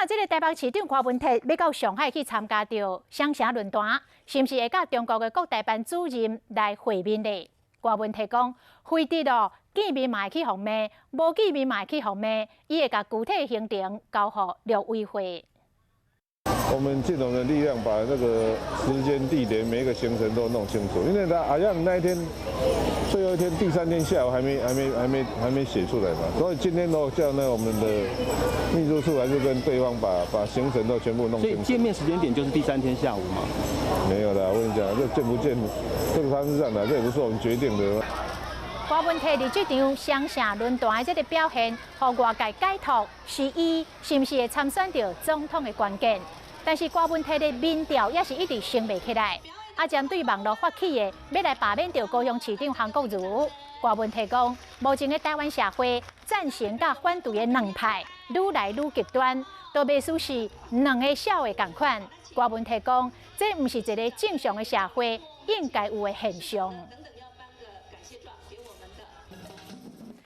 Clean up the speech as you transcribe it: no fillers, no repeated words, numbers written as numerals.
這个台北市長柯文哲欲到上海去參加著雙城論壇，是毋是會佮中國的國台辦主任來會面咧？柯文哲講，非得哦，見面嘛會去予罵，無見面嘛會去予罵，伊會共具體行程交予陸委會。我們盡我們的力量，把那個時間、地點、每一個行程都弄清楚。因為他好像那一天最後一天，第三天下午還沒、還沒、還沒、還沒寫出來嘛，所以今天都叫那我們的秘書處還是跟對方把行程都全部弄清楚。所以見面時間點就是第三天下午嗎？沒有啦，我跟你講，這見不見，這個他是這樣的，這也不是我們決定的。柯文哲佇這場雙城論壇的這个表現，予外界解讀是伊是毋是會參選著總統的關鍵。但是柯文哲的民調也是一直升袂起來。啊，針對網路發起的欲來罷免著高雄市長韓國瑜，柯文哲講，目前的台灣社會贊成佮反對的兩派愈來愈極端，都袂輸是兩个痟的仝款。柯文哲講，這毋是一个正常的社會應該有的現象。